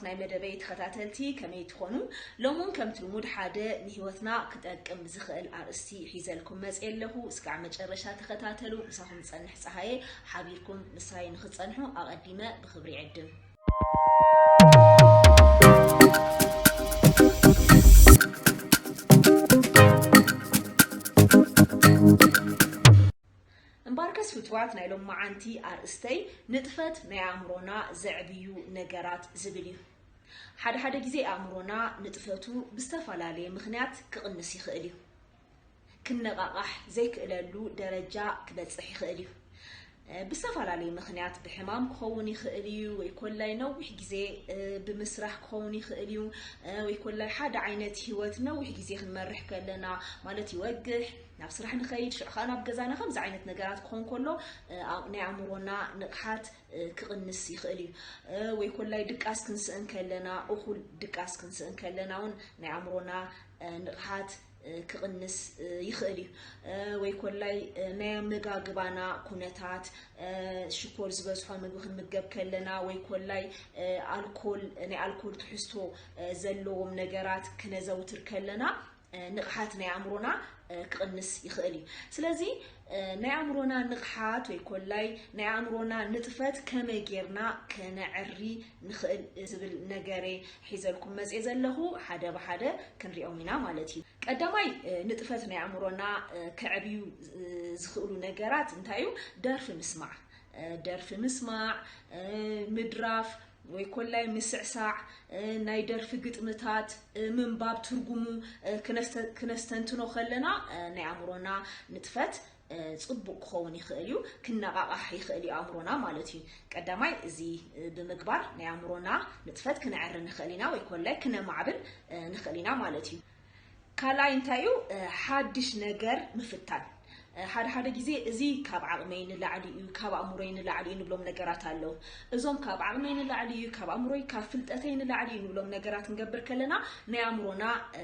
ናይ መደበይ ተኸታተልቲ ከመይ ትኾኑ? ሎሙን ከምቲ ልሙድ ሓደ ንህይወትና ክጠቅም ዝኽእል ኣርእስቲ ሒዘልኩም መጽየ ኣለኹ። እስካዕ መጨረሻ ተኸታተሉ። ምሳኹም ዝጸንሕ ጸሃየ፣ ሓቢርኩም ምሳይ ንኽትጸንሑ ኣቐዲመ ብኽብሪ ይዕድም። እምበኣርከስ ፍትዋት ናይ ሎማዓንቲ ኣርእስተይ ንጥፈት ናይ ኣእምሮና ዘዕብዩ ነገራት ዝብል እዩ። ሓደ ሓደ ግዜ ኣእምሮና ንጥፈቱ ብዝተፈላለየ ምኽንያት ክቕንስ ይኽእል እዩ። ክነቓቓሕ ዘይክእለሉ ደረጃ ክበጽሕ ይኽእል እዩ። እ፣ ብዝተፈላለየ ምኽንያት ብሕማም ክኸውን ይኽእል እዩ፣ ወይ ኮላይ ነዊሕ ግዜ እ፣ ብምስራሕ ክኸውን ይኽእል እዩ፣ እ፣ ወይ ኮላይ ሓደ ዓይነት ህይወት ነዊሕ ግዜ ክንመርሕ ከለና ማለት ይወግሕ፣ ናብ ስራሕ ንኸይድ፣ ሽዑ ከዓ ናብ ገዛና፣ ከምዚ ዓይነት ነገራት ክኾን ከሎ እ፣ ኣ- ናይ ኣእምሮና ንቕሓት እ፣ ክቕንስ ይኽእል እዩ። እ፣ ወይ ኮላይ ድቃስ ክንስእን ከለና፣ እኹል ድቃስ ክንስእን ከለና እውን ናይ ኣእምሮና እ፣ ንቕሓት እ፣ ክቕንስ እ፣ ይኽእል እዩ። እ፣ ወይ ኮላይ እ፣ ናይ ኣመጋግባና ኩነታት እ፣ ሽኮር ዝበዝሖ ምግቢ ክንምገብ ከለና ወይ ኮላይ እ፣ ኣልኮል ናይ ኣልኮል ትሕዝቶ እ፣ ዘለዎም ነገራት ክነዘውትር ከለና እ፣ ንቕሓት ናይ ኣእምሮና እ፣ ክቕንስ ይኽእል እዩ። ስለዚ እ፣ ናይ ኣእምሮና ንቕሓት ወይ ኮላይ ናይ ኣእምሮና ንጥፈት ከመይ ጌርና ከነዕሪ ንኽእል ዝብል ነገረ ሒዘልኩም መፅየ ዘለኹ። ሓደ ብሓደ ክንሪኦም ኢና ማለት እዩ። ቀዳማይ እ፣ ንጥፈት ናይ ኣእምሮና እ፣ ከዕብዩ እ፣ ዝኽእሉ ነገራት እንታይ እዩ? ደርፊ ምስማዕ እ፣ ደርፊ ምስማዕ እ፣ ምድራፍ ወይ ኮላይ ምስዕሳዕ እ፣ ናይ ደርፊ ግጥምታት እ፣ ምንባብ ትርጉሙ እ፣ ክነስተ- ክነስተንትኖ ከለና እ፣ ናይ ኣእምሮና ንጥፈት እ፣ ጽቡቕ ክኸውን ይኽእል እዩ። ክነቓቓሕ ይኽእል እዩ ኣእምሮና ማለት እዩ። ቀዳማይ እዚ እ፣ ብምግባር ናይ ኣእምሮና ንጥፈት ክነዕሪ ንኽእል ኢና ወይ ኮላይ ክነማዕብል እ፣ ንኽእል ኢና ማለት እዩ። ካልኣይ እንታይ እዩ? እ፣ ሓድሽ ነገር ምፍታን። እ፣ ሓደ ሓደ ግዜ እዚ ካብ ዓቕመይ ንላዕሊ እዩ፣ ካብ ኣእምሮይ ንላዕሊ እዩ ንብሎም ነገራት ኣለዉ። እዞም ካብ ዓቕመይ ንላዕሊ እዩ፣ ካብ ኣእምሮይ፣ ካብ ፍልጠተይ ንላዕሊ እዩ ንብሎም ነገራት ክንገብር ከለና ናይ ኣእምሮና እ፣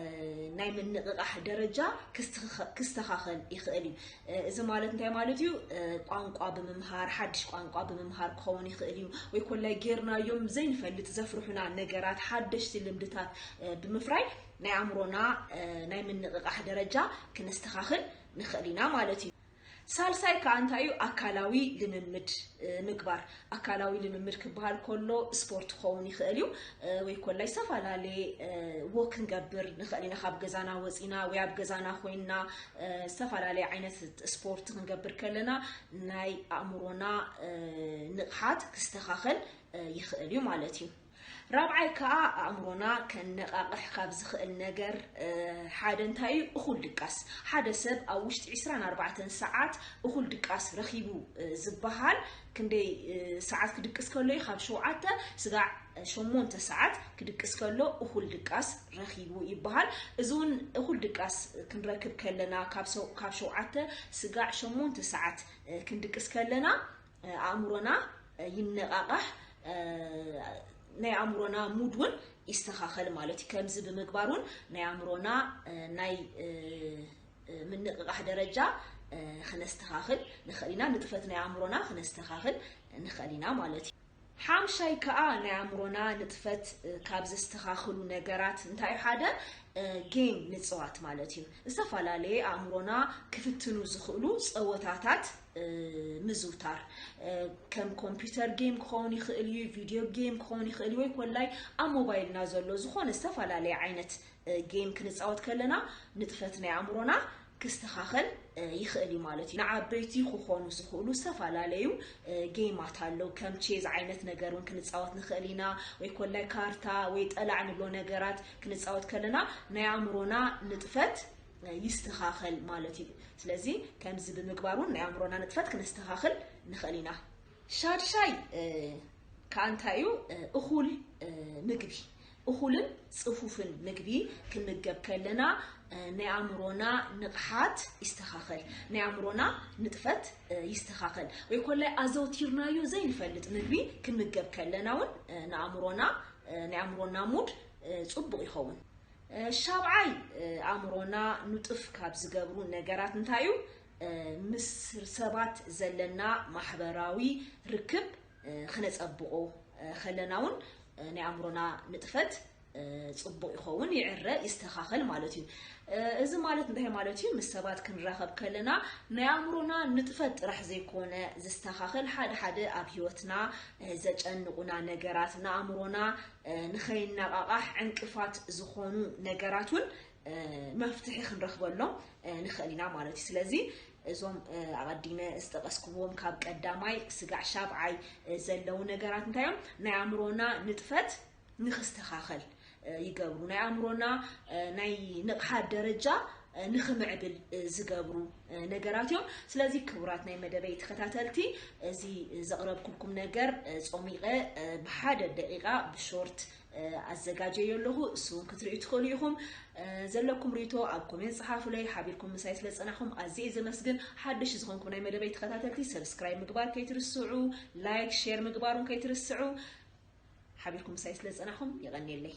ናይ ምንቕቓሕ ደረጃ ክስተኸ- ክስተኻኸል ይኽእል እዩ። እ፣ እዚ ማለት እንታይ ማለት እዩ? እ፣ ቋንቋ ብምምሃር፣ ሓድሽ ቋንቋ ብምምሃር ክኸውን ይኽእል እዩ። ወይ ኮላይ ጌርናዮም ዘይንፈልጥ ዘፍርሑና ነገራት፣ ሓደሽቲ ልምድታት እ፣ ብምፍራይ ናይ ኣእምሮና እ፣ ናይ ምንቕቓሕ ደረጃ ክነስተኻኽል ንኽእል ኢና ማለት እዩ። ሳልሳይ ከዓ እንታይ እዩ? ኣካላዊ ልምምድ እ፣ ምግባር። ኣካላዊ ልምምድ ክበሃል ከሎ ስፖርት ክኸውን ይኽእል እዩ እ፣ ወይ ኮላይ ዝተፈላለየ እ፣ ወክ ክንገብር ንኽእል ኢና። ካብ ገዛና ወፂና ወይ ኣብ ገዛና ኮይንና እ፣ ዝተፈላለየ ዓይነት ስፖርት ክንገብር ከለና ናይ ኣእምሮና እ፣ ንቕሓት ክስተኻኸል እ፣ ይኽእል እዩ ማለት እዩ። ራብዓይ ከዓ ኣእምሮና ከነቓቕሕ ካብ ዝኽእል ነገር እ፣ ሓደ እንታይ እዩ? እኹል ድቃስ። ሓደ ሰብ ኣብ ውሽጢ ዕስራን ኣርባዕተን ሰዓት እኹል ድቃስ ረኺቡ እ፣ ዝበሃል ክንደይ እ፣ ሰዓት ክድቅስ ከሎ እዩ? ካብ ሸውዓተ ስጋዕ እ፣ ሸሞንተ ሰዓት ክድቅስ ከሎ እኹል ድቃስ ረኺቡ ይበሃል። እዚ እውን እኹል ድቃስ ክንረክብ ከለና ካብ ሰው- ካብ ሸውዓተ ስጋዕ ሸሞንተ ሰዓት እ፣ ክንድቅስ ከለና እ፣ ኣእምሮና እ፣ ይነቓቓሕ እ፣ ናይ ኣእምሮና ሙድ እውን ይስተኻኸል ማለት እዩ። ከምዚ ብምግባር እውን ናይ ኣእምሮና እ፣ ናይ እ፣ እ፣ ምንቕቓሕ ደረጃ እ፣ ክነስተኻኽል ንኽእል ኢና። ንጥፈት ናይ ኣእምሮና ክነስተኻኽል ንኽእል ኢና ማለት እዩ። ሓምሻይ ከዓ ናይ ኣእምሮና ንጥፈት እ፣ ካብ ዘስተኻኽሉ ነገራት እንታይ ሓደ እ፣ ጌም ምፅዋት ማለት እዩ። ዝተፈላለየ ኣእምሮና ክፍትኑ ዝኽእሉ ፀወታታት እ፣ ምዝውታር እ፣ ከም ኮምፒውተር ጌም ክኸውን ይኽእል እዩ፣ ቪድዮ ጌም ክኸውን ይኽእል እዩ፣ ወይ ኮላይ ኣብ ሞባይልና ዘሎ ዝኾነ ዝተፈላለየ ዓይነት እ፣ ጌም ክንፃወት ከለና ንጥፈት ናይ ኣእምሮና ክስተኻኸል እ፣ ይኽእል እዩ ማለት እዩ። ንዓበይቲ ክኾኑ ዝኽእሉ ዝተፈላለዩ እ፣ ጌማት ኣለዉ። ከም ቼዝ ዓይነት ነገር እውን ክንፃወት ንኽእል ኢና፣ ወይ ኮላይ ካርታ ወይ ጠላዕ ንብሎ ነገራት ክንፃወት ከለና ናይ ኣእምሮና ንጥፈት እ፣ ይስተኻኸል ማለት እዩ። ስለዚ ከምዚ ብምግባር እውን ናይ ኣእምሮና ንጥፈት ክነስተኻኽል ንኽእል ኢና። ሻድሻይ እ፣ ከዓ እንታይ እዩ? እ፣ እኹል እ፣ ምግቢ፣ እኹልን ጽፉፍን ምግቢ ክንምገብ ከለና እ፣ ናይ ኣእምሮና ንቕሓት ይስተኻኸል፣ ናይ ኣእምሮና ንጥፈት እ፣ ይስተኻኸል። ወይ ኮላይ ኣዘውቲርናዮ ዘይንፈልጥ ምግቢ ክንምገብ ከለና እውን እ፣ ንኣእምሮና እ፣ ናይ ኣእምሮና ሙድ እ፣ ጽቡቕ ይኸውን። እ፣ ሻብዓይ እ፣ ኣእምሮና ንጡፍ ካብ ዝገብሩ ነገራት እንታይ እዩ? እ፣ ምስ ሰባት ዘለና ማሕበራዊ ርክብ እ፣ ክነጸብቖ እ፣ ከለና እውን ናይ ኣእምሮና ንጥፈት ጽቡቕ ይኸውን፣ ይዕረ፣ ይስተኻኸል ማለት እዩ። እዚ ማለት እንታይ ማለት እዩ? ምስ ሰባት ክንራኸብ ከለና ናይ ኣእምሮና ንጥፈት ጥራሕ ዘይኮነ ዝስተኻኸል፣ ሓደ ሓደ ኣብ ህይወትና ዘጨንቑና ነገራት፣ ንኣእምሮና ንኸይነቓቓሕ ዕንቅፋት ዝኾኑ ነገራት እውን መፍትሒ ክንረኽበሎም ንኽእል ኢና ማለት እዩ። ስለዚ እዞም ኣቐዲመ ዝጠቐስኩዎም ካብ ቀዳማይ ስጋዕ ሻብዓይ ዘለዉ ነገራት እንታይ እዮም? ናይ ኣእምሮና ንጥፈት ንኽስተኻኸል ይገብሩ፣ ናይ ኣእምሮና ናይ ንቕሓት ደረጃ ንኽምዕብል ዝገብሩ ነገራት እዮም። ስለዚ ክቡራት ናይ መደበይ ተኸታተልቲ፣ እዚ ዘቕረብኩልኩም ነገር ጾሚቐ ብሓደ ደቂቓ ብሾርት ኣዘጋጀዮ ኣለኹ። እሱ እውን ክትርእዩ ትኽእሉ ኢኹም። ዘለኩም ሪቶ ኣብ ኮሜንት ጸሓፉለይ። ሓቢርኩም ምሳይ ስለ ጸናሕኩም ኣዝየ እየ ዘመስግን። ሓድሽ ዝኾንኩም ናይ መደበይ ተኸታተልቲ ሰብስክራይብ ምግባር ከይትርስዑ፣ ላይክ ሼር ምግባሩን ከይትርስዑ። ሓቢርኩም ምሳይ ስለ ጸናሕኩም የቐንየለይ።